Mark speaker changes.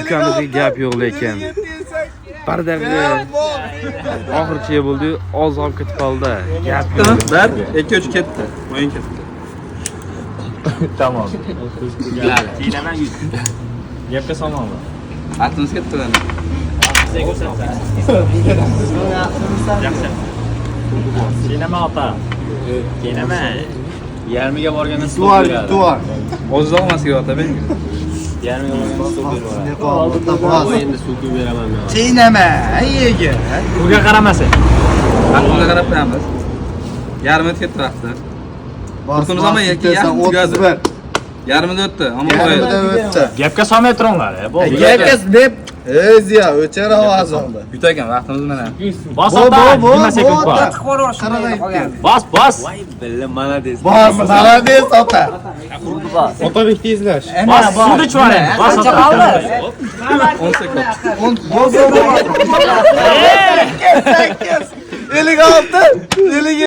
Speaker 1: Ukamizga gap yo'q lekin. Bardamga oxirchi bo'ldi, oz olib ketib qoldi. Gap yo'q.
Speaker 2: 1, 2, 3 ketdi. O'yin ketdi.
Speaker 3: Tamom. Gapga solma.
Speaker 2: Vaqtimiz ketdi.
Speaker 3: Yaxshi. Keynama ota. Keynama. Yarmiga borganda
Speaker 4: Duvar, duvar.
Speaker 2: O'ziz olmasiga Otabek.
Speaker 3: Yarmiga borganda stol berib yuboradi.
Speaker 4: Endi suv beraman men. Chaynama, yega.
Speaker 3: Unga qaramasin.
Speaker 2: Vaqtimizga qarab qo'yamiz. Yarmi ketdi vaqti. Qurtimiz hamma yakka yarim tugadi. Yarmida o'tdi, ammo
Speaker 4: Yarmida o'tdi.
Speaker 3: Gapga solmay turinglar, bo'ldi.
Speaker 4: Gapga deb, ey Ziyo, o'chir ovozingni.
Speaker 2: Yutakan vaqtimiz mana.
Speaker 3: Bos
Speaker 4: Bo,
Speaker 3: ota,
Speaker 4: bo, bo,
Speaker 3: 20 sekund
Speaker 4: bo,
Speaker 3: bor. Bos, bos.
Speaker 4: Bos, молодец ota.
Speaker 5: Otabek tezlash.
Speaker 3: Bos, suvni ichib yuboring. Bos ota.
Speaker 2: 10 sekund.
Speaker 4: Bo, bo, bo. 8, 56, 57.